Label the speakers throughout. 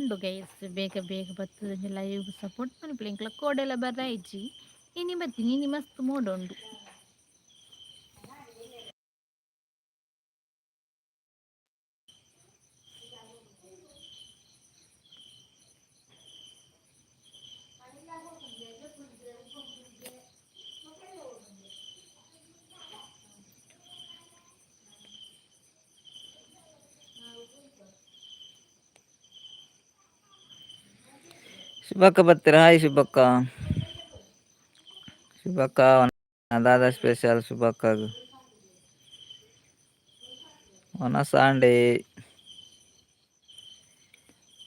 Speaker 1: ಉಂಡು ಗೈಸ್. ಬೇಗ ಬೇಗ ಬತ್ತದ ಲೈವ್ ಸಪೋರ್ಟ್ ಮನ್ಪುಲೆ. ಎಂಕ್ಲ ಕೋಡೆಲ ಬರಾಯ್ಜಿ. ಇನಿ ಬತ್ತೀನಿ, ಇನಿ ಮಸ್ತ್ ಮೋಡ ಉಂಡು.
Speaker 2: ಶುಭಕ್ಕ ಬರ್ತೀರಾ? ಹಾಯ್ ಶುಭಕ್ಕ. ಶುಭಕ್ಕ, ದಾದ ಸ್ಪೆಷಲ್ ಶುಭಕ್ಕಾಗ? ಒನಸಾಂಡೆ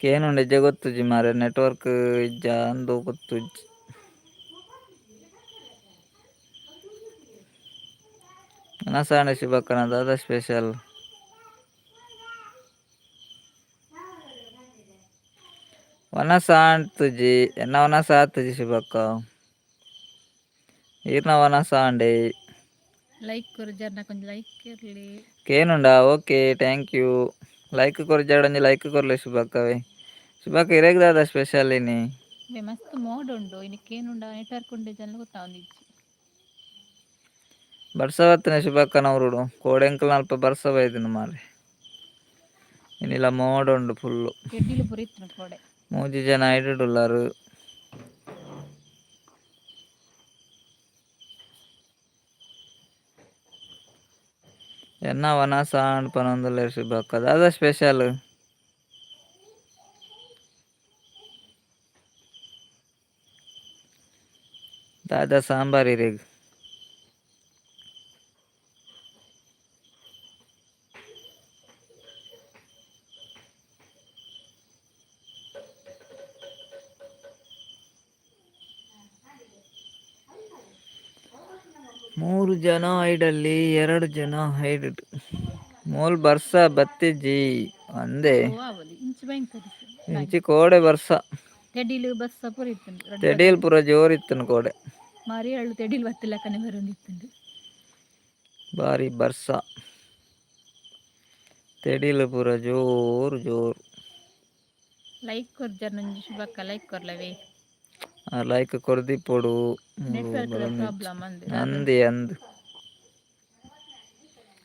Speaker 2: ಕೇನುಂಡು ಎಜ್ಜೆ ಗೊತ್ತುಜಿ ಮಾರೆ, ನೆಟ್ವರ್ಕ್ ಇಜ್ಜ ಅಂದು ಗೊತ್ತುಜ್ಜಿ. ಒನಸಾಂಡೆ ಶುಭಕ್ಕನ, ದಾದ ಸ್ಪೆಷಲ್? ವನಸ ಆಂತುಜಿ, ಎನ್ನ ವನಸ ಆತುಜಿ ಶುಭಕ್ಕ, ಈರ್ನ ವನಸ ಆಂಡೆ.
Speaker 1: ಲೈಕ್ ಕೊರು ಜರ್ನ, ಕೊಂಚ ಲೈಕ್ ಇರಲಿ.
Speaker 2: ಕೇನುಂಡಾ? Okay, thank you. Like ಕೊರು ಜಡಂಜಿ, ಲೈಕ್ ಕೊರ್ಲೆ ಶುಭಕ್ಕವೇ. ಶುಭಕ್ಕ, ಇರೆಗ್ ದಾದ ಸ್ಪೆಷಲ್ ಇನಿ?
Speaker 1: ಮಸ್ತ್ ಮೋಡ ಉಂಡು ಇನಿ. ಕೇನುಂಡ ನೆಟ್ವರ್ಕ್ ಉಂಡು ಜನ ಗೊತ್ತಾವೊಂದಿಜ್ಜಿ.
Speaker 2: ಬರ್ಸ ಬತ್ತನೆ ಶುಭಕ್ಕನ ಊರುಡು. ಕೋಡೆಂಕಲ್ ಅಲ್ಪ ಬರ್ಸ ಬೈದಿನ ಮಾರೆ. ಇನಿಲ ಮೋಡ ಉಂಡು ಫುಲ್ಲು.
Speaker 1: ತೆಡಿಲು ಪೂರ ಇತ್ತು ಕೋಡೆ.
Speaker 2: ಮೂಜಿ ಜನ ಐಡುಡುಲ್ಲಾರು. ಎನ್ನ ವನಸ ಆಂಡ್ ಪನೊಂದುಲ್ಲೆರ್. ಶುಭಕ್ಕ, ದಾದ ಸ್ಪೆಷಲ್? ದಾದ ಸಾಂಬಾರ್ ಇರೆಗ್? ಮೂರು ಜನ ಐಡಲ್ಲಿ, ಎರಡು ಜನ ಹೈಡ್. ಮೂಲ್ ಬರ್ಸ ಬತ್ತಿಜ್ಜಿ ಅಂದೆ.
Speaker 1: ಓ ಆವಲಿ ಇಂಚಿ ಭಯಂಕರ.
Speaker 2: ಇಂಚಿ ಕೋಡೆ ಬರ್ಸ.
Speaker 1: ತೆಡಿಲು ಬರ್ಸ ಪೂರ ಇತ್ತುಂಡು ರಡ್ಡ್.
Speaker 2: ತೆಡಿಲ್ ಪೂರ ಜೋರ್ ಇತ್ತುಂಡು ಕೋಡೆ.
Speaker 1: ಮಾರಿ ಅಳ್ಳು ತೆಡಿಲ್ ಬತ್ತಿಲಕ್ಕನೆ ಬರೊಂದಿತ್ತುಂಡು.
Speaker 2: ಬಾರಿ ಬರ್ಸ, ತೆಡಿಲ್ ಪೂರ ಜೋರು ಜೋರು.
Speaker 1: ಲೈಕ್ ಕೊರ್ಜರ್ ನಂಜಿ ಶುಭಕ್ಕ, ಲೈಕ್ ಕೊರ್ಲವೇ.
Speaker 2: ಲೈಕ್ ಕೊರ್ದಿಪ್ಪೊಡು.
Speaker 1: ನೆಟ್ವರ್ಕ್ ಪ್ರಾಬ್ಲಮ್ ಅಂದ್.
Speaker 2: ಅಂದೆ ಅಂದ್.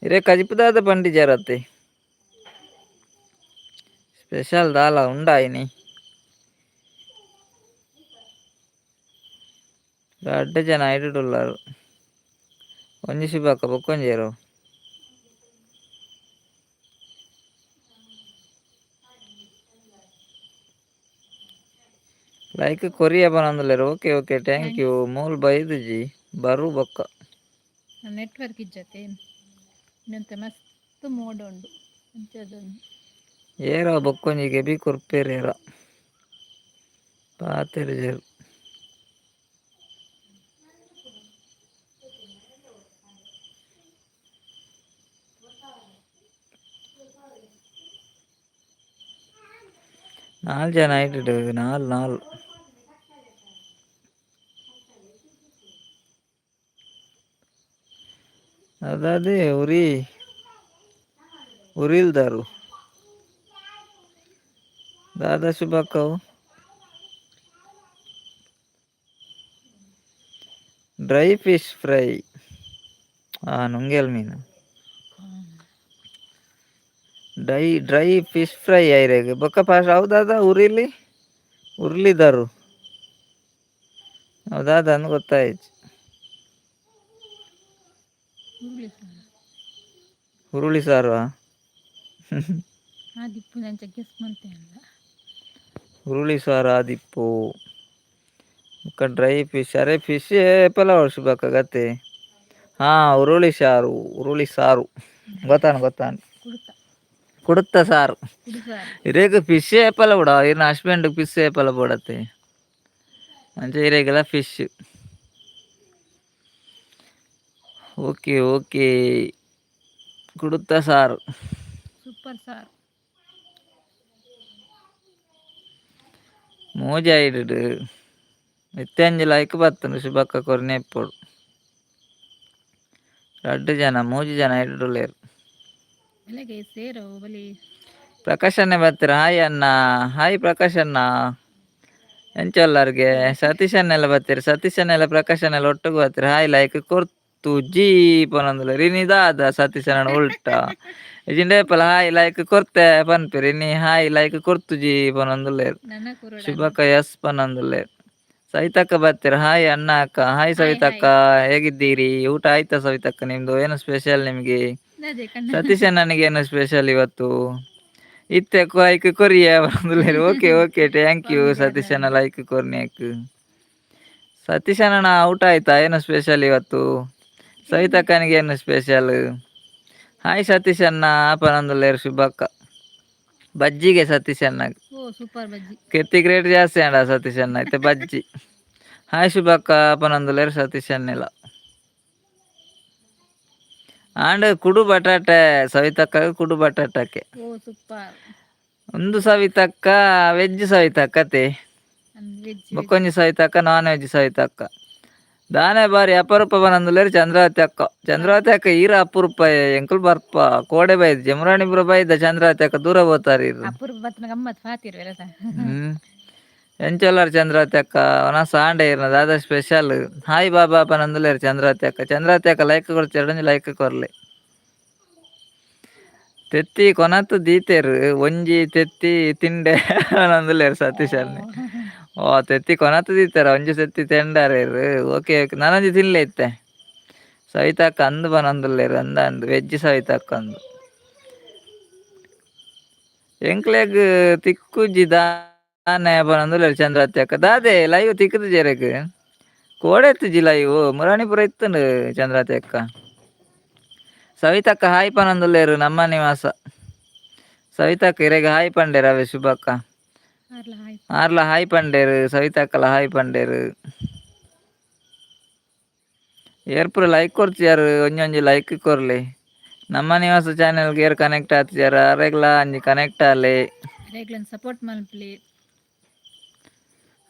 Speaker 2: ಇರೆ ಕಜಿಪುದಾದ ಪಂಡಿಜರತ್ತೆ? ಸ್ಪೆಷಲ್ ದಾಲ ಉಂಡಾ ಇನಿ? ರಡ್ಡ್ ಜನ ಐಡುಡುಲ್ಲಾರು. ಒಂಜಿ ಶುಭಕ್ಕ, ಬೊಕ್ಕೊಂಜೇರು. ಲೈಕ್ ಕೊರಿಯ ಪನೊಂದುಲ್ಲೆರ್. Okay okay, thank you. ಮೂಲು ಬೈದುಜಿ, ಬರು ಬೊಕ್ಕ.
Speaker 1: ನೆಟ್ವರ್ಕ್ ಇಜ್ಜತೆ. ಇನ್ನೊಂತೆ ಮಸ್ತ್ ಮೋಡ ಉಂಡು ಅಂಚದೊಂದು.
Speaker 2: ಏರ ಬೊಕ್ಕೊಂಜಿ ಕೆಬಿ ಕೊರ್ಪೆರ್, ಏರ ಪಾತೆರ್ಜೆರ್. ನಾಲ್ ಜನ ಐಟು, ನಾಲ್ ನಾಲ್. ಅದಾದೆ ಉರಿ ಉರಿಲ್ದಾರು. ದಾದಾ ಶುಭಕ್ಕವು? ಡ್ರೈ ಫಿಶ್ ಫ್ರೈ, ನುಂಗೇಲ್ ಮೀನು. ಡ್ರೈ ಡ್ರೈ ಫಿಶ್ ಫ್ರೈ ಐರೆಗ್. ಬೊಕ್ಕ ಫಾಸ್ಟ್ ಅವು ದಾದ? ಉರಿಲಿ ಉರ್ಲಿದಾರು, ಅವು ದಾದ ಅಂದ್ ಗೊತ್ತಾಯ್ತು.
Speaker 1: ಹುರುಳಿ ಸಾರು.
Speaker 2: ಹುರುಳಿ ಸಾರು.
Speaker 1: ಆದಿಪ್ಪು ಅಂಚ ಗೆಸ್ ಮಂತೆ ಅಲ್ಲ.
Speaker 2: ಹುರುಳಿ ಸಾರು ಆದಿಪ್ಪು. ಬೊಕ್ಕ ಡ್ರೈ ಫಿಶ್. ಅರೆ, ಫಿಶ್ ಏಪಲ ಶುಭಕ್ಕ ಗತೆ. ಹಾ, ಹುರುಳಿ ಸಾರು, ಹುರುಳಿ ಸಾರು ಗೊತ್ತಾನ ಗೊತ್ತಾನ.
Speaker 1: ಕುಡುತ.
Speaker 2: ಕುಡುತ್ತ ಸಾರು.
Speaker 1: ಕುಡು ಸಾರು.
Speaker 2: ಇರೇಗ್ ಫಿಶ್ ಏಪಲ ಬಿಡ. ಇರ್ನ ಹಸ್ಬೆಂಡ್ ಫಿಶ್ ಏಪಲ ಬೋಡತ್ತೆ. ಅಂಚ ಇರೇಗೆಲ್ಲ ಫಿಶ್. ಓಕೆ ಓಕೆ, ಕುಡುತ್ತ ಸಾರು.
Speaker 1: ಸೂಪರ್ ಸಾರು.
Speaker 2: ಮೂಜಿ ಐಡ್ ಇತ್ತೆ ಲೈಕ್ ಬತ್ತುಂಡು. ಶುಭಕ್ಕ ಕೊರ್ನೆ ಇಪ್ಪೊಡು. ರಡ್ಡ್ ಜನ, ಮೂಜಿ ಜನ ಐಡುಲ್ಲೆರ್.
Speaker 1: ಬೆಳಗ್ಗೆ ಸೇರೋ ಬಲಿ.
Speaker 2: ಪ್ರಕಾಶನ್ನೇ ಬರ್ತೀರ. ಹಾಯ್ ಅಣ್ಣ, ಹಾಯ್ ಪ್ರಕಾಶ್ ಅಣ್ಣ. ಎಂಚೊಲ್ಲರ್ಗೆ ಸತೀಶನ್ನೆಲ್ಲ ಬರ್ತೀರಿ. ಸತೀಶನ್ನೆಲ್ಲ ಪ್ರಕಾಶನೆಲ್ಲ ಒಟ್ಟಿಗೆ ಬರ್ತೀರಿ. ಹಾಯ್ ಲೈಕ್ ಕೊರ್ತು ಜೀ ಪನೊಂದುಲ್ಲ ರಿನಿದಾದ ಸತೀಶನ ಉಲ್ಟಾ ಇಜಿಂಡೆ ಪಲ ಹಾಯ್ ಲೈಕ್ ಕೊರ್ತೆ ಪನ್ಪಿರಿ ನೀ ಹಾಯ್ ಲೈಕ್ ಕೊರ್ತುಜಿ ಪನೊಂದುಲ್ಲೇರ್.
Speaker 1: ನನ್ನ ಕುರುಡ.
Speaker 2: ಶುಭಕ ಎಸ್ ಪನೊಂದುಲ್ಲೇರ್. ಸವಿತಕ್ಕ ಬರ್ತೀರ. ಹಾಯ್ ಅಣ್ಣ ಅಕ್ಕ, ಹಾಯ್ ಸವಿತಕ್ಕ, ಹೇಗಿದ್ದೀರಿ? ಊಟ ಆಯ್ತಾ ಸವಿತಕ್ಕ ನಿಮ್ದು? ಏನು ಸ್ಪೆಷಲ್ ನಿಮ್ಗೆ?
Speaker 1: ಅದೇ ಕಣ್ಣ.
Speaker 2: ಸತೀಶ ನನಗೇನು ಸ್ಪೆಷಲ್ ಇವತ್ತು? ಇತ್ತೆ ಲೈಕ್ ಕೊರಿಯ ಪನೊಂದುಲ್ಲೇರ್. Okay okay, thank you ಸತೀಶನ like ಕೊರ್ನಿಯಕ್. ಸತೀಶನ ಊಟ ಆಯ್ತಾ? ಏನು ಸ್ಪೆಷಲ್ ಇವತ್ತು? ಸವಿತಕ್ಕನಿಗೆ ಏನು ಸ್ಪೆಷಲ್? ಹಾಯ್ ಸತೀಶ್ ಅಣ್ಣ ಪನೊಂದುಲ್ಲೇರ್ ಶುಭಕ್ಕ. ಬಜ್ಜಿಗೆ ಸತೀಶ್ ಅಣ್ಣ.
Speaker 1: ಓ ಸೂಪರ್ ಬಜ್ಜಿ.
Speaker 2: ಕೆತ್ತಿ ಗ್ರೇಟ್ ಜಾಸ್ತಿ ಅಣ್ಣ ಸತೀಶ್ ಅಣ್ಣ ಇತ್ತೆ ಬಜ್ಜಿ. ಹಾಯ್ ಶುಭಕ್ಕ ಪನೊಂದುಲ್ಲೇರ್ ಸತೀಶ್ ಅಣ್ಣೆಲ್ಲ. ಆಂಡ್ ಕುಡು ಬಟಾಟೆ ಸವಿತಕ್ಕ, ಕುಡು ಬಟಾಟಕ್ಕೆ.
Speaker 1: ಓ ಸೂಪರ್.
Speaker 2: ಒಂದು ಸವಿತಕ್ಕ ವೆಜ್ ಸವಿತಕ್ಕತೆ.
Speaker 1: ವೆಜ್.
Speaker 2: ಬೊಕ್ಕೊಂಜಿ ಸವಿತಕ್ಕ ನಾನ್ ವೆಜ್ ಸವಿತಕ್ಕ. ದಾನೆ ಬಾರಿ ಅಪರೂಪ ಬನಂದುಲ್ಲೇರ್ ಚಂದ್ರಾವತಿ ಅಕ್ಕ. ಚಂದ್ರಾವತಿ ಅಕ್ಕ ಈರ ಅಪರೂಪ ಎಂಕುಲು ಬರ್ಪ ಕೋಡೆ ಬೈದ್ ಜಮರಾಣಿಪುರ ಬೈದ ಚಂದ್ರಾವತಿ ಅಕ್ಕ ದೂರ ಪೋತಾರ್ ಈರ್.
Speaker 1: ಅಪರೂಪ ಬತ್ತನ ಗಮ್ಮತ್ ಫಾತಿರ್ವೆರ.
Speaker 2: ಎಂಚೊಲ್ಲರ್ ಚಂದ್ರಾವತಿ ಅಕ್ಕ? ವನಸ್ ಆಂಡೆ ಇರ್ನ ದಾದ ಸ್ಪೆಷಲ್? ಹಾಯ್ ಬಾಬಾ ಪನೊಂದುಲ್ಲೇರ್ ಚಂದ್ರಾವತಿ ಅಕ್ಕ. ಚಂದ್ರಾವತಿ ಅಕ್ಕ ಲೈಕ್ ಕೊರ್ಚೆರ್, ಲೈಕ್ ಕೊರ್ಲೆ. ತೆತ್ತಿ ಕೊನತ್ ದೀತೆರ್ ಒಂಜಿ ತೆತ್ತಿ ತಿಂಡೆ ಪನೊಂದುಲ್ಲೇರ್ ಸತೀಶ್ ಅಣ್ಣೆ. ಓ ತೆತ್ತಿ ಕೊನತ್ ದೀತೆರ್ ಒಂಜಿ ತೆತ್ತಿ ತೆಂಡಾರೇರ್. ಓಕೆ ಓಕೆ, ನನೊಂಜಿ ತಿನ್ಲೆ ಇತ್ತೆ. ಸವಿತಕ್ಕ ಅಂದ್ ಪನೊಂದುಲ್ಲೇರ್. ಅಂದ ಅಂದ್ ವೆಜ್ ಸವಿತಕ್ಕ ಅಂದ್. ಎಂಕ್ಲೆಗ್ ತಿಕ್ಕುಜಿ ದಾನೆ ಪನೊಂದುಲ್ಲೇರ್ ಚಂದ್ರಾವತಿ ಅಕ್ಕ. ದಾದೆ ಲೈವ್ ತಿಕ್ಕುದುಜಿ ಎರೆಗ್? ಕೋಡೆ ಇತ್ತುಜಿ ಲೈವ್, ಮುರಾಣಿಪುರ ಇತ್ತುಂಡು ಚಂದ್ರಾವತಿ ಅಕ್ಕ. ಸವಿತಕ್ಕ ಹಾಯ್ ಪನೊಂದುಲ್ಲೇರ್ ನಮ್ಮ ನಿವಾಸ. ಸವಿತಕ್ಕ ಇರೆಗ್ ಹಾಯ್ ಪಂಡೇರ್ ಅವೆ ಶುಭಕ್ಕ.
Speaker 1: ಅರ್ಲ ಹಾಯ್.
Speaker 2: ಆರ್ಲ ಹಾಯ್ ಪಂಡೇರ್, ಸವಿತಕ್ಕಲ ಹಾಯ್ ಪಂಡೇರ್. ಏರ್ಪುರ ಲೈಕ್ ಕೊರ್ಚಿಯಾರ್, ಒಂಜೊಂಜಿ ಲೈಕ್ ಕೊರ್ಲೆ. ನಮ್ಮ ನಿವಾಸ ಚಾನೆಲ್ಗೆ ಏರ್ ಕನೆಕ್ಟ್ ಆತಿಜಾರ್ ಅರೆಗ್ಲಾ ಅಂಜಿ ಕನೆಕ್ಟ್ ಆಲೆ.
Speaker 1: ರೇಗ್ಲನ್ ಸಪೋರ್ಟ್ ಮಲ್ಪಲಿ.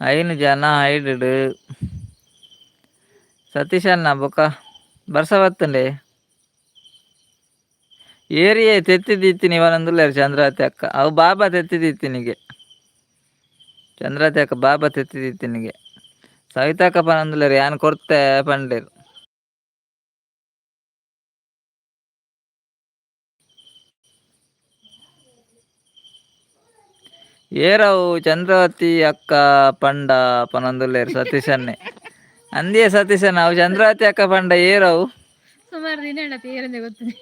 Speaker 2: 5 ಜನ ಹೈಡ್. ಸತೀಶ್ ಅಣ್ಣ ಬೊಕ ಬರ್ಸ ಬತ್ತುಂಡೆ ಏರಿಯೇ ತೆತ್ತಿ ದೀತಿನಿ ಪನೊಂದುಲ್ಲೇರ್ ಚಂದ್ರಾವತಿ ಅಕ್ಕ. ಅವು ಬಾಬಾ ತೆತ್ತಿ ದೀತಿನಿಗೆ ಚಂದ್ರಾವತಿ ಅಕ್ಕ, ಬಾಬಾ ತೆತ್ತಿ ದೀತಿನಿಗೆ. ಸವಿತಕ್ಕ ಪನೊಂದುಲ್ಲೇರ್ ಯಾನ್ ಕೊರ್ತೆ ಪಂಡೇರ್. ಏರವು ಚಂದ್ರಾವತಿ ಅಕ್ಕ ಪಂಡ ಪನೊಂದುಲ್ಲೇರ್ ಸತೀಶ್ ಅಣ್ಣೆ. ಅಂದಿಯೇ ಸತೀಶಣ್ಣ ಅವು ಚಂದ್ರಾವತಿ ಅಕ್ಕ ಪಂಡ ಏರವು.
Speaker 1: ಸುಮಾರು ದಿನ ಅಣ್ಣ ತೇರಂದೆ ಗೊತ್ತದೆ.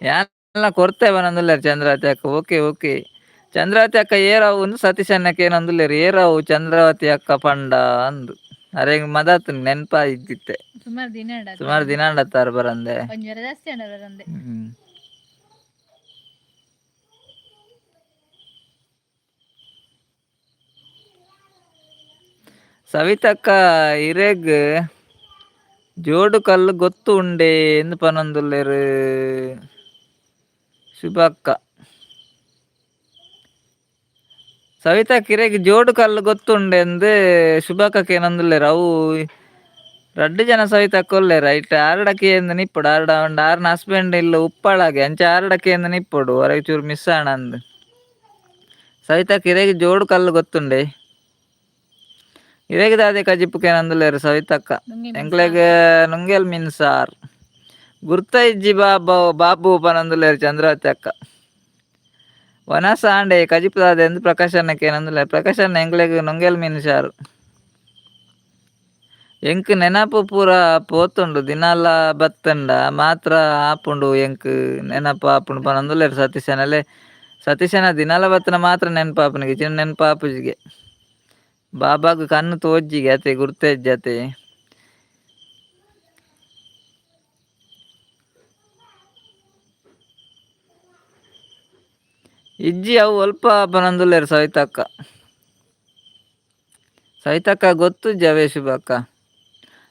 Speaker 2: ಯಾನ್ಲ ಕೊರ್ತೆ ಪನೊಂದುಲ್ಲೇರ್ ಚಂದ್ರಾವತಿ ಅಕ್ಕ. ಓಕೆ ಓಕೆ ಚಂದ್ರಾವತಿ ಅಕ್ಕ ಏರವು ಒಂದು ಸತೀಶ್ ಅಣ್ಣಕ್ಕೆ ಏನೊಂದುಲ್ಲೇರ್ ಏರವು ಚಂದ್ರಾವತಿ ಅಕ್ಕ ಪಂಡ ಅಂದು. ಅರೆಗ್ ಮದತ್ ನೆನ್ಪ ಇದ್ದಿತ್ತೆ.
Speaker 1: ಸುಮಾರು ದಿನ ಅಣ್ಣ.
Speaker 2: ಸುಮಾರು ದಿನ ಅಂಡತ್ತಾರ ಬರಂದೆ.
Speaker 1: ಒಂಜಿ ವಾರ ಜಾಸ್ತಿ ಅಣ್ಣ ಬರಂದೆ.
Speaker 2: ಸವಿತಕ್ಕ ಇರೆಗ್ ಜೋಡು ಕಲ್ಲು ಗೊತ್ತು ಉಂಡೆ ಎಂದು ಪನೊಂದುಲ್ಲೇರ್ ಶುಭಕ್ಕ. ಸವಿತಕ್ಕ ಇರೆಗ್ ಜೋಡು ಕಲ್ಲು ಗೊತ್ತುಂಡೆ ಎಂದು ಶುಭಕ್ಕಕ್ಕೆ ಏನೊಂದುಲ್ಲೇರ್. ಅವು ರಡ್ಡ್ ಜನ ಸವಿತಕ್ಕ ಉಲ್ಲೇರ್ ಐಟ್ ಆರಡಕ್ಕೆ ಎಂದು ನಿಪ್ಪೊಡು. ಆರಡ ಉಂಡು ಆರ್ನ ಹಸ್ಬೆಂಡ್ ಇಲ್ಲ ಉಪ್ಪಾಳಾಗೆ ಅಂಚ ಆರಡಕ್ಕೆ ಎಂದು ನಿಪ್ಪೊಡು ಹೊರಗೆ ಚೂರು ಮಿಸ್ ಆಣಂದು. ಸವಿತಕ್ಕ ಇರೆಗ್ ಜೋಡು ಕಲ್ಲು ಗೊತ್ತುಂಡೆ. ಇರೆಗ್ ದಾದೆ ಕಜಿಪುಕ್ಕೆ ಏನೊಂದುಲ್ಲೇರ್ ಸವಿತಕ್ಕ? ಎಂಕ್ಲೆಗ್ ನುಂಗೆಲ್ ಮೀನ್ ಸಾರ್. ಗುರ್ತ ಇಜ್ಜಿ ಬಾಬು ಬಾಬು ಪನೊಂದುಲ್ಲೇರ್ ಚಂದ್ರಾವತಿ ಅಕ್ಕ. ವನಸ ಆಂಡೆ ಕಜಿಪು ದಾದೆ ಎಂದು ಪ್ರಕಾಶ್ ಅಣ್ಣಕ್ಕೆ ಏನೊಂದುಲ್ಲೇರ್. ಪ್ರಕಾಶ್ ಅಣ್ಣ ಎಂಕ್ಲೆಗ್ ನುಂಗೆಲ್ ಮೀನ್ ಸಾರು. ಎಂಕ್ ನೆನಪು ಪೂರ ಪೋತುಂಡು ದಿನಾಲ ಬತ್ತುಂಡ ಮಾತ್ರ ಆಪುಂಡು ಎಂಕ್ ನೆನಪು ಆಪುಂಡು ಪನೊಂದುಲ್ಲೇರ್ ಸತೀಶನಲೆ. ಸತೀಶನ ದಿನಾಲ ಬತ್ತನ ಮಾತ್ರ ನೆನಪಾಪುನಿಗೆ ಚಿನ್ನ ನೆನಪಾಪುಜಿಗೆ. ಬಾಬಾಗ್ ಕಣ್ಣು ತೋಜ್ಜಿಗೆ ಅತೆ ಗುರ್ತ ಇಜ್ಜತೆ. ಇಜ್ಜಿ ಅವು ಒಲ್ಪ ಪನೊಂದುಲ್ಲೇರ್ ಸವಿತಕ್ಕ. ಸವಿತಕ್ಕ ಗೊತ್ತುಜ್ಜಿ ಅವೇ ಶುಭಕ್ಕ.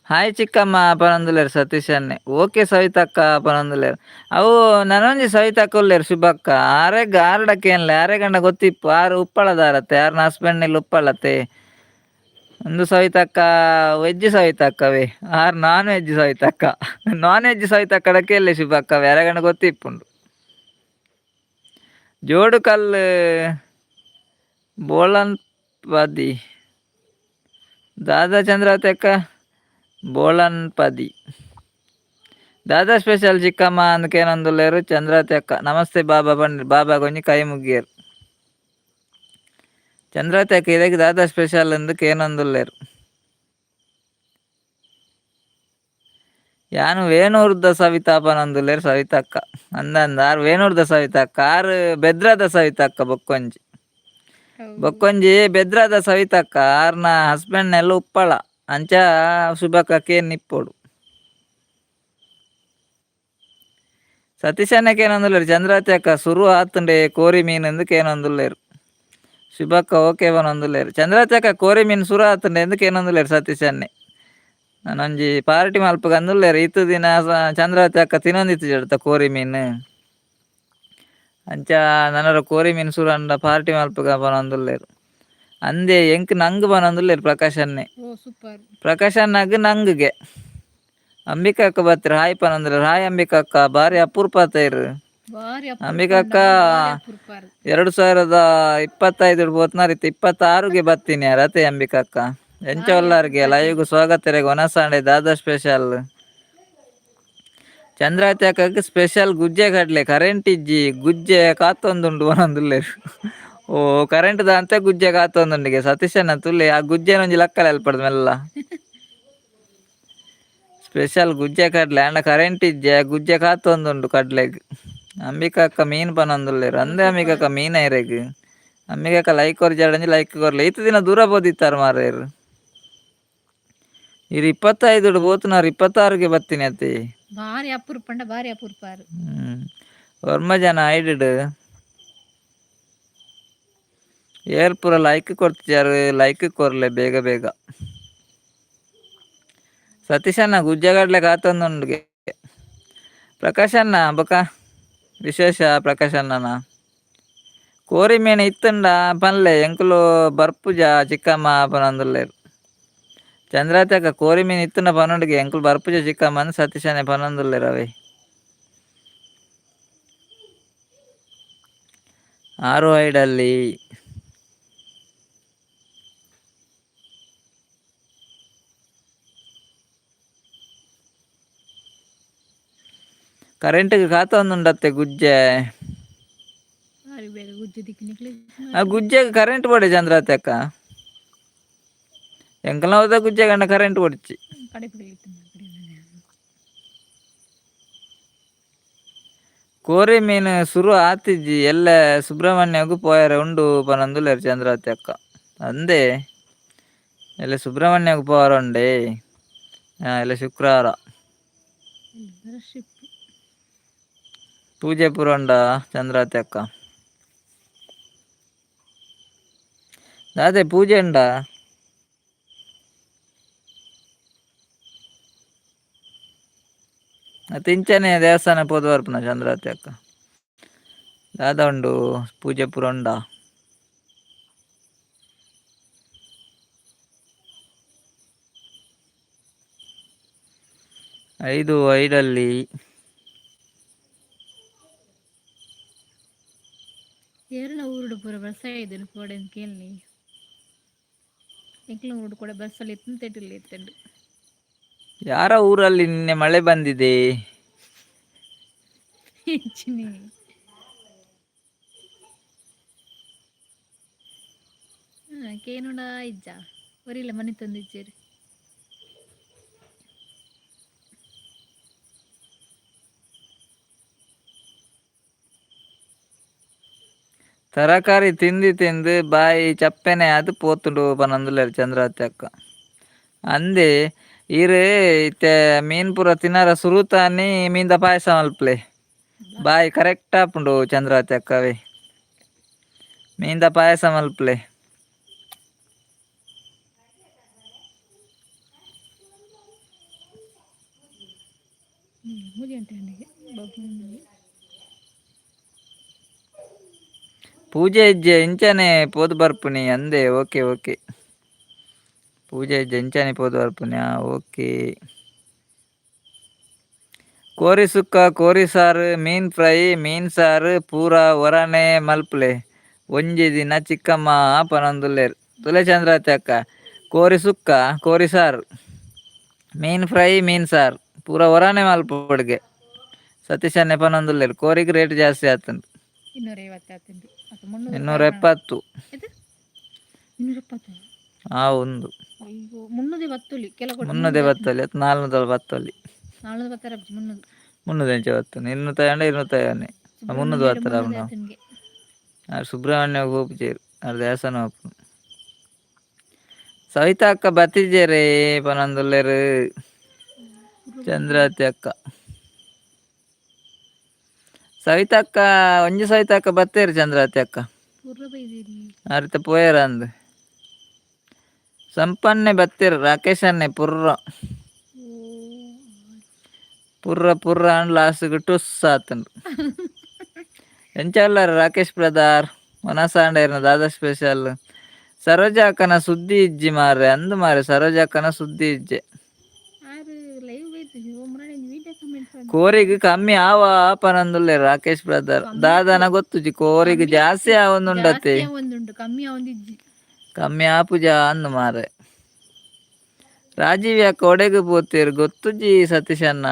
Speaker 2: ಹಾಯ್ ಚಿಕ್ಕಮ್ಮ ಪನೊಂದುಲ್ಲೇರ್ ಸತೀಶ್ ಅಣ್ಣೆ. ಓಕೆ ಸವಿತಕ್ಕ ಪನೊಂದುಲ್ಲೇರ್. ಅವು ನನೊಂಜಿ ಸವಿತಕ್ಕ ಉಲ್ಲೇರ್ ಶುಭಕ್ಕ. ಆರೆಗ್ ಆರಡಕ್ಕೆ ಏನ್ಲೆ ಆರೆಗಂಡ ಗೊತ್ತಿಪ್ಪು. ಆರು ಉಪ್ಪಳದಾರತ್ತೆ, ಆರ್ನ ಹಸ್ಬೆಂಡ್ ಇಲ್ಲ ಉಪ್ಪಳತ್ತೆ. ಒಂದು ಸವಿತಕ್ಕ ವೆಜ್ ಸವಿತಕ್ಕವೇ, ಆರು ನಾನ್ ವೆಜ್ ಸವಿತಕ್ಕ. ನಾನ್ ವೆಜ್ ಸವಿತಕ್ಕಡಕ್ಕೆ ಎಲ್ಲೆ ಶುಭಕ್ಕ ಅರೆಗಂಡ ಗೊತ್ತಿಪ್ಪುಂಡು. ಜೋಡುಕಲ್ಲು ಬೋಳನ್ಪದಿ ದಾದಾ ಚಂದ್ರಾವತಿ ಅಕ್ಕ ಬೋಳನ್ಪದಿ ದಾದಾ ಸ್ಪೆಷಲ್ ಚಿಕ್ಕಮ್ಮ ಅಂದಕೇನೊಂದುಲ್ಲೇರು ಚಂದ್ರಾವತಿ ಅಕ್ಕ. ನಮಸ್ತೆ ಬಾಬಾ ಪಂಡ್ರಿ ಬಾಬಾ ಕೊಂಚ ಕೈ ಮುಗ್ಗಿಯರು. ಚಂದ್ರಾವತಿ ಅಕ್ಕ ಇದಕ್ಕೆ ದಾದಾ ಸ್ಪೆಷಲ್ ಅಂದಕೇನೊಂದುಲ್ಲೇರು. ಯಾನು ವೇಣೂರ್ದ ಸವಿತಾ ಪನೊಂದುಲ್ಲೇರು ಸವಿತಕ್ಕ. ಅಂದಂದ ಆರ್ ವೇಣೂರ್ದ ಸವಿತಕ್ಕ, ಆರ್ ಬೆದ್ರದ ಸವಿತಕ್ಕ. ಬೊಕ್ಕೊಂಜಿ ಬೊಕ್ಕೊಂಜಿ ಬೆದ್ರದ ಸವಿತಕ್ಕ, ಆರ್ನ ಹಸ್ಬೆಂಡ್ ನೆಲ್ಲ ಉಪ್ಪಳ. ಅಂಚ ಶುಭಕ್ಕ ನಿಪ್ಪೊಡು. ಸತೀಶಣ್ಣಕ್ಕೆ ಏನೊಂದುಲ್ಲೇರು ಚಂದ್ರಾವತಿ ಅಕ್ಕ. ಸುರು ಆತುಂಡೆ ಕೋರಿ ಮೀನು ಅಂದಕ್ಕೆ ಏನೊಂದುಲ್ಲೇರು ಶುಭಕ್ಕ. ಓಕೆ ಪನೊಂದುಲ್ಲೇರು ಚಂದ್ರಾವತಿ ಅಕ್ಕ. ಕೋರಿ ಮೀನು ಸುರು ಆತುಂಡೆ ಅಂದಕ್ಕೆ ಏನೊಂದುಲ್ಲೇರು ಸತೀಶಣ್ಣೆ. ನಾನೊಂಜಿ ಪಾರ್ಟಿ ಮಲ್ಪಗ ಅಂದುಲ್ಲೇರು. ಇತ್ತು ದಿನ ಚಂದ್ರಾವತಿ ಅಕ್ಕ ತಿನ್ನೊಂದಿತ್ತು ಕೋರಿ ಮೀನು. ಅಂಚ ನನರ ಕೋರಿ ಮೀನು ಸುರು ಅಂಡ ಪಾರ್ಟಿ ಮಲ್ಪಗ ಪನೊಂದುಲ್ಲೇರು. ಅಂದೆ ಎಂಕ್ ನಂಗ್ ಪನೊಂದುಲ್ಲೇರು ಪ್ರಕಾಶ್ ಅಣ್ಣೆ.
Speaker 1: ಓ ಸೂಪರ್.
Speaker 2: ಪ್ರಕಾಶ್ ಅಣ್ಣಗ್ ನಂಗುಗೆ. ಅಂಬಿಕಾ ಅಕ್ಕ ಬತ್ರಿ ಹಾಯ್ ಪನೊಂದುಲ್ಲೇರು. ಹಾಯ್ ಅಂಬಿಕಾ ಅಕ್ಕ, ಬಾರಿ ಅಪರೂಪ ತೈರು.
Speaker 1: ಬಾರಿ.
Speaker 2: ಅಂಬಿಕಾ ಅಕ್ಕ.
Speaker 1: ಅಪರೂಪ.
Speaker 2: 2025 ಪೋತ್ನಾರ್, ಇತ್ತೆ 26ಗೆ ಬತ್ತೀನಿ ಯಾರ್ ಅತೆ. ಅಂಬಿಕಾ ಅಕ್ಕ, ಎಂಚ ಉಲ್ಲಾರ್ಗೆ? ಲೈವ್ಗ್ ಸ್ವಾಗತ ರೆಗ್. ಒನಸಾಂಡೆ ದಾದಾ ಸ್ಪೆಷಲ್? ಚಂದ್ರಾವತಿ ಅಕ್ಕಗ್ ಸ್ಪೆಷಲ್ ಗುಜ್ಜೆ ಕಡ್ಲೆ. ಕರೆಂಟ್ ಇಜ್ಜಿ, ಗುಜ್ಜೆ ಕಾತೊಂದುಂಡು ಪನೊಂದುಲ್ಲೇರು. ಓ, ಕರೆಂಟ್ ದಾಂತೆ ಗುಜ್ಜೆ ಕಾತೊಂದುಂಡಿಗೆ. ಸತೀಶಣ್ಣ ತುಲ್ಲೆ, ಆ ಗುಜ್ಜೆನೊಂಜಿ ಲಕ್ಕಲ ಎಲ್ಪಡ್ದು ಮೆಲ್ಲ. ಸ್ಪೆಷಲ್ ಗುಜ್ಜೆ ಕಡ್ಲೆ ಆಂಡ ಕರೆಂಟ್ ಇಜ್ಜೆ, ಗುಜ್ಜೆ ಕಾತೊಂದುಂಡು ಕಡ್ಲೆಗ್. ಅಂಬಿಕಾ ಅಕ್ಕ ಮೀನ್ ಪನೊಂದುಲ್ಲೇರು. ಅಂದೆ ಅಂಬಿಕಾ ಅಕ್ಕ, ಮೀನ್ ಐರೆಗ್. ಅಂಬಿಕಾ ಅಕ್ಕ ಲೈಕ್ ಕೊರ್ಜಾಡಂಜಿ ಲೈಕ್ ಕೊರ್ಲೆ. ಇತ್ತು ದಿನ ದೂರ ಪೋದಿತ್ತಾರ ಮಾರ್ರೇರು. ಇರು 25 ಪೋತುನಾರು, 26ಗೆ ಬತ್ತೀನಿ ಅತ್ತೆ.
Speaker 1: ಬಾರಿ ಅಪರೂಪ ಅಂಡ ಬಾರಿ ಅಪರೂಪ.
Speaker 2: ಒರ್ಮ ಜನ ಐಡಿಡ್ ಏರ್ ಪೂರ ಲೈಕ್ ಕೊರ್ತಿಜಾರು? ಲೈಕ್ ಕೊರ್ಲೆ ಬೇಗ ಬೇಗ. ಸತೀಶಣ್ಣ ಗುಜ್ಜೆಗಡ್ಲೆ ಕಾತೊಂದುಂಡುಗೆ. ಪ್ರಕಾಶಣ್ಣ, ಬೊಕ ವಿಶೇಷ ಪ್ರಕಾಶಣ್ಣನ? ಕೋರಿ ಮೀನು ಇತ್ತುಂಡ ಪನ್ಲೆ, ಎಂಕುಲು ಬರ್ಪುಜ ಚಿಕ್ಕಮ್ಮ ಪನೊಂದುಲ್ಲೇರು ಚಂದ್ರಾವತಿ ಅಕ್ಕ. ಕೋರಿ ಮೀನು ಇತ್ತುಂಡ ಪನೊಂಡುಗೆ, ಎಂಕುಲು ಬರ್ಪುಜ ಚಿಕ್ಕಮ್ಮ ಅಂದ್ ಸತೀಶಣ್ಣೆ ಪನೊಂದುಲ್ಲೇರು ಅವೇ. ಆರು ಐಡಲ್ಲಿ ಕರೆಂಟ್ಗೆ ಕಾತೊಂದುಂಡತ್ತೆ ಗುಜ್ಜೆ.
Speaker 1: ಬಾರಿ ಬೇಗ ಗುಜ್ಜೆ ದಿಕ್ಕಿನಿಕ್ಲೆ.
Speaker 2: ಆ ಗುಜ್ಜೆಗೆ ಕರೆಂಟ್ ಬೋಡೆ ಚಂದ್ರಾವತಿ ಅಕ್ಕ. ಎಂಕಲ್ನ ಹೋದ ಗುಜ್ಜೆ ಗಂಡ ಕರೆಂಟ್ ಕೊಡ್ಚಿ.
Speaker 1: ಕಡೆ.
Speaker 2: ಕೋರಿ ಮೀನು ಸುರು ಆತಿಜ್ಜಿ, ಎಲ್ಲ ಸುಬ್ರಹ್ಮಣ್ಯಗು ಪೋಯರೆ ಉಂಡು ಪನೊಂದುಲ್ಲೇರು ಚಂದ್ರಾವತಿ ಅಕ್ಕ. ಅಂದೆ ಎಲ್ಲ ಸುಬ್ರಹ್ಮಣ್ಯಗು ಪೋವರೆ ಉಂಡೆ. ಎಲ್ಲ ಶುಕ್ರವಾರ.
Speaker 1: ಶಿಪ್.
Speaker 2: ಪೂಜೆ ಪೂರ ಉಂಡ ಚಂದ್ರಾವತಿ ಅಕ್ಕ? ದಾದೆ ಪೂಜೆ ಉಂಡಾ? ಇಂಚನೆ ದೇವಸ್ಥಾನ ಪೋದು ಬರ್ಪುನ ಚಂದ್ರಾವತಿ ಅಕ್ಕ. ದಾದ ಉಂಡು ಪೂಜೆ ಪೂರ ಉಂಡಾ? ಐದು ಐಡಲ್ಲಿ.
Speaker 1: ಏರನ ಊರುಡು ಪೂರ ಬಸ್ ಇದನ್ನು ಪೋಡೆನ್ ಕೇಳಲಿ. ಎಂಕ್ಲ ಊರುಡು ಕೂಡ ಬಸ್ಸಲ್ಲಿ ಇತ್ತು ತೆಟ್ಟಿಲ್ಲ ಇತ್ತಂಡು.
Speaker 2: ಯಾರ ಊರಲ್ಲಿ ನಿನ್ನೆ ಮಳೆ ಬಂದಿದೆ?
Speaker 1: ಹೆಚ್ಚಿನಿ. ಕೇನುಡ ಇಜ್ಜ ಒರಿಲ್ಲ ಮನೆ ತಂದಿಜ್ಜೇರಿ.
Speaker 2: ತರಕಾರಿ ತಿಂದು ತಿಂದು ಬಾಯಿ ಚಪ್ಪೆನೆ ಅದು ಪೋತುಂಡು ಪನೊಂದುಲ್ಲೇರು ಚಂದ್ರಾವತಿ ಅಕ್ಕ. ಅಂದೆ ಈರ್ ಇತ್ತೆ ಮೀನ್ ಪೂರ ತಿನ್ನರ ಸುರುತಾನಿ ಮೀನ್ದ ಪಾಯಸ ಮಲ್ಪಲೆ, ಬಾಯಿ ಕರೆಕ್ಟ್ ಆಪುಂಡು. ಚಂದ್ರಾವತಿ ಅಕ್ಕವೇ, ಮೀನ್ದ ಪಾಯಸ ಮಲ್ಪಲೆ.
Speaker 1: ಮೂಜಿ ಗಂಟೆ ಬಬ್ಬು.
Speaker 2: ಪೂಜೆ ಇಜ್ಜೆ, ಇಂಚನೆ ಪೋದು ಬರ್ಪುನಿ. ಅಂದೆ, ಓಕೆ ಓಕೆ. ಪೂಜೆ ಇಜ್ಜೆ, ಇಂಚನೆ ಪೋದು ಬರ್ಪುನಿ. ಓಕೆ. ಕೋರಿ ಸುಕ್ಕ, ಕೋರಿ ಸಾರು, ಮೀನ್ ಫ್ರೈ, ಮೀನ್ ಸಾರು ಪೂರ ಒರಾನೆ ಮಲ್ಪುಲೆ ಒಂಜಿ ದಿನ ಚಿಕ್ಕಮ್ಮ ಪನೊಂದುಲ್ಲೆರ್. ತುಲೆ ಚಂದ್ರಾವತಿ ಅಕ್ಕ, ಕೋರಿ ಸುಕ್ಕ, ಕೋರಿ ಸಾರು, ಮೀನ್ ಫ್ರೈ, ಮೀನ್ ಸಾರು ಪೂರ ಒರಾನೆ ಮಲ್ಪೊಡುಗೆ. ಸತೀಶನ್ನೆ ಪನೊಂದುಲ್ಲೆರ್. ಕೋರಿಗೆ ರೇಟ್ ಜಾಸ್ತಿ ಆತುಂಡು.
Speaker 1: 250 ಆತುಂಡು ಅತ್ತ 300?
Speaker 2: 270.
Speaker 1: ಇದು 270?
Speaker 2: ಆ ಉಂದು.
Speaker 1: ಅಯ್ಯೋ, ಮುನ್ನೂದೆ ಬತ್ತೊಲಿ ಕೆಲ.
Speaker 2: ಮುನ್ನೂದೆ ಬತ್ತೊಲಿ ಅತ್ ನಾಲ್ನೂದಲ್ ಬತ್ತೊಲಿ.
Speaker 1: ನಾಲ್ನೂರು ಬತ್ತರ, 300.
Speaker 2: ಮುನ್ನೂರು ಎಂಚ ಬತ್ತುಂಡು? 250 250, 300 ಬತ್ತರ. ಅವನು ಸುಬ್ರಹ್ಮಣ್ಯ ಹೋಗ್ಜೇರು, ಅರ್ ದೇವಸ್ಥಾನ ಹೋಗ್ಪುನು. ಸವಿತಾ ಅಕ್ಕ ಬತ್ತಿಜೇರೇ ಪನೊಂದುಲ್ಲೆರ್ ಚಂದ್ರಾವತಿ ಅಕ್ಕ. ಸವಿತಾ ಅಕ್ಕ, ಒಂಜಿ ಸವಿತಾ ಅಕ್ಕ ಬತ್ತೇರು ಚಂದ್ರಾವತಿ ಅಕ್ಕ. ಅರಿತ ಪೋಯೆರ ಅಂದ್. ಸಂಪನ್ನೆ ಬತ್ತೇರು ರಾಕೇಶ್ ಅನ್ನೆ. ಪುರ್ರ ಪುರ್ರ ಪುರ್ರ ಅಂಡ್ ಲಾಸ್ಟ್ಗೆ ಟುಸ್ ಆತುಂಡು. ಎಂಚ ಉಲ್ಲರ್ ರಾಕೇಶ್ ಬ್ರದರ್? ವನಸಾಂಡ ದಾದ ಸ್ಪೆಷಲ್? ಸರೋಜ ಅಕ್ಕನ ಸುದ್ದಿ ಇಜ್ಜಿ ಮಾರ್ರೆ. ಅಂದು ಮಾರ್ರೆ, ಸರೋಜ ಅಕ್ಕನ ಸುದ್ದಿ ಇಜ್ಜೆ. ಕೋರಿಗ್ ಕಮ್ಮಿ ಆವ ಪನೊಂದುಲ್ಲೆರ್ ರಾಕೇಶ್ ಬ್ರದರ್. ದಾದನ ಗೊತ್ತುಜಿ, ಕೋರಿಗ್ ಜಾಸ್ತಿ ಆವೊಂದುಂಡತೆ.
Speaker 1: ಒಂದುಂಡು, ಕಮ್ಮಿ ಆವೊಂದಿಜ್ಜಿ.
Speaker 2: ಕಮ್ಮಿ ಆಪುಜ ಅಂದು ಮಾರ್ರೆ. ರಾಜೀವ್ ಅಕ್ಕ ಒಡೆಗ್ ಪೋತೆರ್ ಗೊತ್ತುಜಿ ಸತೀಶಣ್ಣ.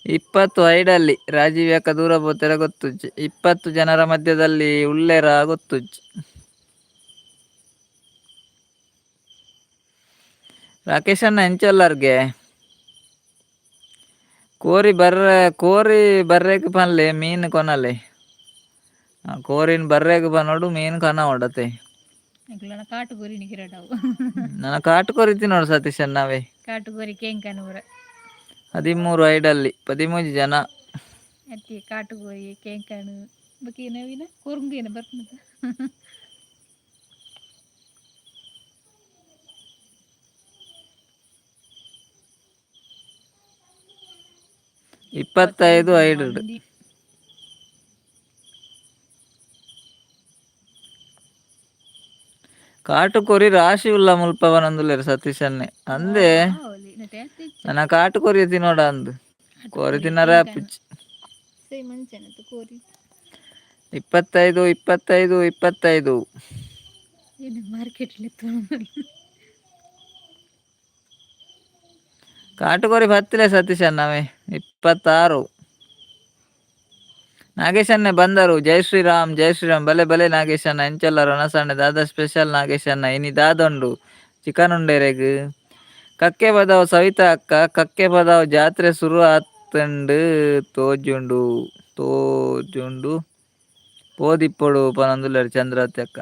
Speaker 2: 20 ಐಡಲ್ಲಿ ರಾಜೀವ್ ಅಕ್ಕ ದೂರ ಪೋತೆರ ಗೊತ್ತುಜ್ಜಿ. 20 ಜನರ ಮಧ್ಯದಲ್ಲಿ ಉಲ್ಲೆರ ಗೊತ್ತುಜ್ಜಿ. ರಾಕೇಶ್ ಅಣ್ಣ ಎಂಚೊಲ್ಲರ್ಗೆ? ಕೋರಿ ಬರ್ರೆ, ಕೋರಿ ಬರ್ರೆಗ್ ಪನ್ಲೆ, ಮೀನ್ ಕೊನಲೆ. ಕೋರಿನ್ ಬರ್ರೆಗ್ ಪನೊಡು, ಮೀನ್ ಕನವೊಡತೆ.
Speaker 1: ಕಾಟುಕೋರಿ ನಿಗಿರಡವು.
Speaker 2: ನನ್ನ ಕಾಟುಕೋರಿ ತಿನ್ನೋಡು ಸತೀಶ್ ಅಣ್ಣವೇ.
Speaker 1: ಕಾಟುಕೋರಿ ಕೇಂಕನೂರ.
Speaker 2: 13 ಐಡಲ್ಲಿ 13 ಜನ.
Speaker 1: ಅತ್ತಿ, ಕಾಟುಕೋರಿ ಕೇಂಕಣು ಬೊಕ ನವೀನ ಕೊರುಂಗು ಏನ ಬರ್ಪುನತ.
Speaker 2: 25 ಐಡ್. ಕಾಟುಕೋರಿ ರಾಶಿ ಉಲ್ಲ ಮುಲ್ಪ ಪನೊಂದುಲ್ಲೆರ್ ಸತೀಶ್ ಅಣ್ಣೆ. ಅಂದೆ, ನನ್ನ ಕಾಟುಕೋರಿ ತಿನ್ನೋಡ ಅಂದು. ಕೋರಿ ತಿನ್ನರೆ ಆಪುಜಿ.
Speaker 1: ಕೋರಿ.
Speaker 2: 25, 25, 25.
Speaker 1: ಮಾರ್ಕೆಟ್.
Speaker 2: ಕಾಟುಕೋರಿ ಬತ್ತಿಲ್ಲ ಸತೀಶ್ ಅಣ್ಣವೇ. 26. ನಾಗೇಶನ್ನೇ ಬಂದರು. ಜೈ ಶ್ರೀರಾಮ್, ಜೈ ಶ್ರೀರಾಮ್. ಬಲೆ ಬಲೆ ನಾಗೇಶಣ್ಣ. ಎಂಚೊಲ್ಲರ್? ವನಸಣ್ಣ ದಾದ ಸ್ಪೆಷಲ್ ನಾಗೇಶಣ್ಣ? ಇನಿ ದಾದೊಂಡು? ಚಿಕನ್ ಉಂಡೆರೆಗ್? ಕಕ್ಕೆ ಬದಾವ್ ಸವಿತಾ ಅಕ್ಕ, ಕಕ್ಕೆ ಬದಾವ್ ಜಾತ್ರೆ ಸುರು ಆತುಂಡು ತೋಜುಂಡು, ತೋಜುಂಡು, ಪೋದಿಪ್ಪೊಡು ಪನೊಂದುಲ್ಲೆರ್ ಚಂದ್ರಾವತಿ ಅಕ್ಕ.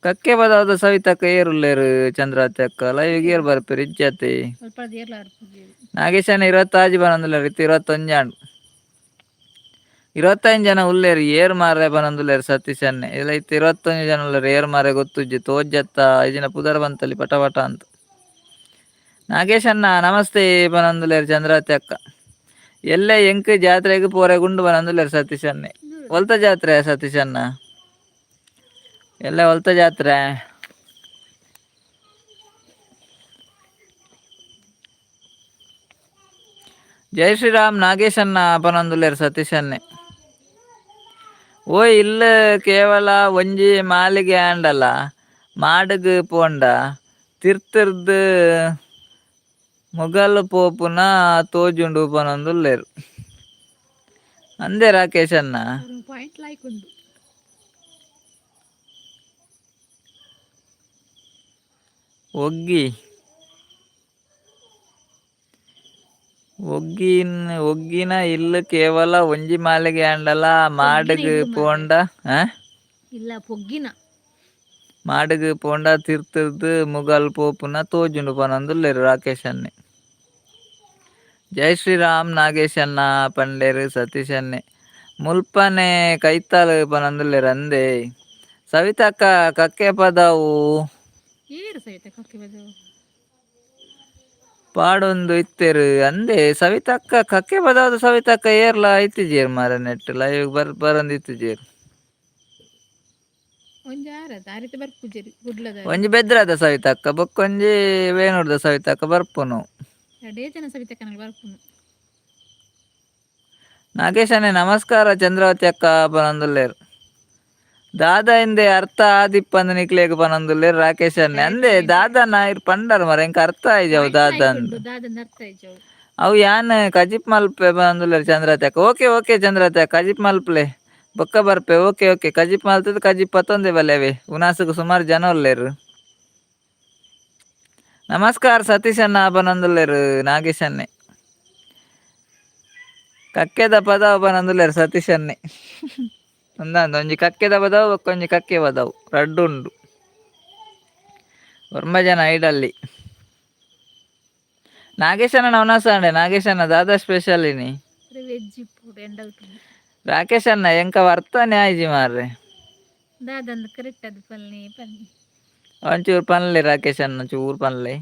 Speaker 2: ಕಕ್ಕೆ ಬದಾವ್ದ ಸವಿತಕ್ಕ ಏರುಲ್ಲೆರ್? ಚಂದ್ರಾವತಿ ಅಕ್ಕ ಲೈವ್ ಏರ್ ಬರ್ಪೆರ್? ಇಜ್ಜತೆ. ನಾಗೇಶಣ್ಣ 26 ಪನೊಂದುಲ್ಲೆರ್. ಇತ್ತೆ 21 ಆಂಡ್. 25 ಜನ ಉಲ್ಲೆರ್, ಏರ್ ಮಾರ್ರೆ ಪನೊಂದುಲ್ಲೆರ್ ಸತೀಶ್ ಅಣ್ಣೆ. ಇಲ್ಲ, ಇತ್ತೆ 21 ಜನ ಉಲ್ಲೆರ್, ಏರ್ ಮಾರ್ರೆ ಗೊತ್ತುಜ್ಜಿ. ತೋಜತ್ತ ಇಜಿನ ಪುದರ್ ಬಂತಲ್ಲಿ ಪಟ ಪಟ ಅಂತ. ನಾಗೇಶಣ್ಣ ನಮಸ್ತೆ ಪನೊಂದುಲ್ಲೆರ್ ಚಂದ್ರಾವತಿ ಅಕ್ಕ. ಎಲ್ಲೆ ಎಂಕ್ ಜಾತ್ರೆಗ್ ಪೋರೆ ಗುಂಡು ಪನೊಂದುಲ್ಲೆರ್ ಸತೀಶ್ ಅಣ್ಣೆ. ಒಲ್ತ ಜಾತ್ರೆ ಸತೀಶ್ ಅಣ್ಣ? ಎಲ್ಲೆ ಒಲ್ತ ಜಾತ್ರೆ? ಜೈ ಶ್ರೀರಾಮ್ ನಾಗೇಶಣ್ಣ ಪನೊಂದುಲ್ಲೆರ್ ಸತೀಶ್ ಅಣ್ಣೆ. ಓಯ್, ಇಲ್ಲ ಕೇವಲ ಒಂಜಿ ಮಾಲಿಗೆ ಆಂಡಲ ಮಾಡಗ್ ಪೋಂಡ ತಿರ್ತಿರ್ದು ಮುಗಲ್ ಪೋಪುನ ತೋಜುಂಡು ಪನೊಂದುಲ್ಲೆರ್. ಅಂದೆ ರಾಕೇಶ್ ಅಣ್ಣ.
Speaker 1: ಪಾಯಿಂಟ್ ಲೈಕ್ ಉಂಡು.
Speaker 2: ಒಗ್ಗಿ ಒಗ್ಗಿನ್ ಒಗ್ಗಿನ ಇಲ್ಲ್ ಕೇವಲ ಒಂಜಿ ಮಾಲಿಗೆ ಆಂಡಲ ಮಾಡಗ್ ಪೋಂಡ.
Speaker 1: ಇಲ್ಲ, ಪೊಗ್ಗಿನ.
Speaker 2: ಮಾಡಗ್ ಪೋಂಡ ತಿರ್ತಿರ್ದು ಮುಗಲ್ ಪೋಪುನ ತೋಜುಂಡು ಪನೊಂದುಲ್ಲೆರ್ ರಾಕೇಶ್ ಅಣ್ಣೆ. ಜೈ ಶ್ರೀರಾಮ್ ನಾಗೇಶ್ ಅಣ್ಣ ಪಂಡೆರ್ ಸತೀಶ್ ಅಣ್ಣೆ. ಮುಲ್ಪನೆ ಕೈತಾಲ್ ಪನೊಂದುಲ್ಲೆರ್. ಅಂದೆ ಸವಿತಕ್ಕ, ಕಕ್ಕೆ ಪದವು
Speaker 1: ಏರು ಸವಿತ ಕಕ್ಕೆ ಬದವು?
Speaker 2: ಪಾಡೊಂದು ಇತ್ತೆರ್. ಅಂದೆ ಸವಿತಕ್ಕ, ಕಕ್ಕೆ ಪದವು ಸವಿತಕ್ಕ ಏರ್ಲ ಇತ್ತಿಜೇರ್ ಮಾರ. ನೆಟ್ ಲೈವ್ ಬರ್ ಬರಂದು ಇತ್ತಿಜೇರ್.
Speaker 1: ಒಂಜಿ ಆರದ ಆರಿತ ಬರ್ಪುಜೆರ್ ಕುಡ್ಲದ.
Speaker 2: ಒಂಜಿ ಬೆದ್ರದ ಸವಿತಕ್ಕ, ಬೊಕ್ಕೊಂಜಿ ವೇಣೂರ್ದ ಸವಿತಕ್ಕ ಬರ್ಪುನು.
Speaker 1: ಎರಡೇ ಜನ ಸವಿತಕ್ಕನಲ್ಲಿ ಬರ್ಪುನು.
Speaker 2: ನಾಗೇಶನೇ ನಮಸ್ಕಾರ ಚಂದ್ರಾವತಿ ಅಕ್ಕ ಪನೊಂದುಲ್ಲೆರ್. ದಾದಾ ಇಂದೆ ಅರ್ಥ ಆದಿಪ್ಪಂದ್ ನಿಕ್ಲೆಗ್ ಪನೊಂದುಲ್ಲೆರ್ ರಾಕೇಶ್ ಅಣ್ಣೆ. ಅಂದೆ ದಾದನ ಇರ್ ಪಂಡರ್ ಮಾರ್ರೆ ಎಂಕ್ ಅರ್ಥ ಆಯಿಜಿ ಅವು ದಾದ ಅಂದ್.
Speaker 1: ದಾದನ ಅರ್ಥ ಆಯ್ಜವು.
Speaker 2: ಅವು ಯಾನ್ ಕಜಿಪ್ ಮಲ್ಪೆ ಪನೊಂದುಲ್ಲೆರ್ ಚಂದ್ರಾವತಿ ಅಕ್ಕ. ಓಕೆ ಓಕೆ ಚಂದ್ರಾವತಿ ಅಕ್ಕ, ಕಜಿಪ್ ಮಲ್ಪಲೆ, ಬೊಕ್ಕ ಬರ್ಪೆ. ಓಕೆ ಓಕೆ, ಕಜಿಪ್ ಮಲ್ತದ್ ಕಜಿಪ್ ಪತ್ತೊಂದೆ ಬಲ್ಲೆ ಅವೇ. ಉನಾಸುಗು ಸುಮಾರು ಜನ ಉಲ್ಲೆರ್. ನಮಸ್ಕಾರ ಸತೀಶ್ ಅಣ್ಣ ಪನೊಂದುಲ್ಲೆರ್ ನಾಗೇಶ್ ಅಣ್ಣೆ. ಕಕ್ಕೆದ ಪದವು ಪನೊಂದುಲ್ಲೆರ್ ಸತೀಶ್ ಅಣ್ಣೆ. ಒಂದಾಂದ್ ಒಂಜಿ ಕಕ್ಕೆದ ಪದವು ಬೊಕ್ಕ ಒಂಜಿ ಕಕ್ಕೆ ಪದವು ರಡ್ಡ್ ಉಂಡು. ಒರ್ಂಬ ಜನ ಐಡಲ್ಲಿ. ನಾಗೇಶ್ ಅಣ್ಣ ಉನಾಸ ಅಂಡೆ. ನಾಗೇಶ್ ಅಣ್ಣ ದಾದಾ ಸ್ಪೆಷಲ್ ಇನಿ?
Speaker 1: ವೆಜ್ ಇಪ್ಪುಡು ಎಂಡಲ್.
Speaker 2: ರಾಕೇಶ್ ಅಣ್ಣ ಎಂಕ ವರ್ತನೆ ಆಯ್ಜಿ ಮಾರ್ರೆ.
Speaker 1: ದಾದಂದ್ ಕರೆಕ್ಟ್ ಅದು ಪಲ್ನಿ ಪನ್ನಿ.
Speaker 2: ಒಂಚೂರು ಪನ್ಲೆ ರಾಕೇಶ್ ಅಣ್ಣ, ಚೂರು ಪನ್ಲೆ.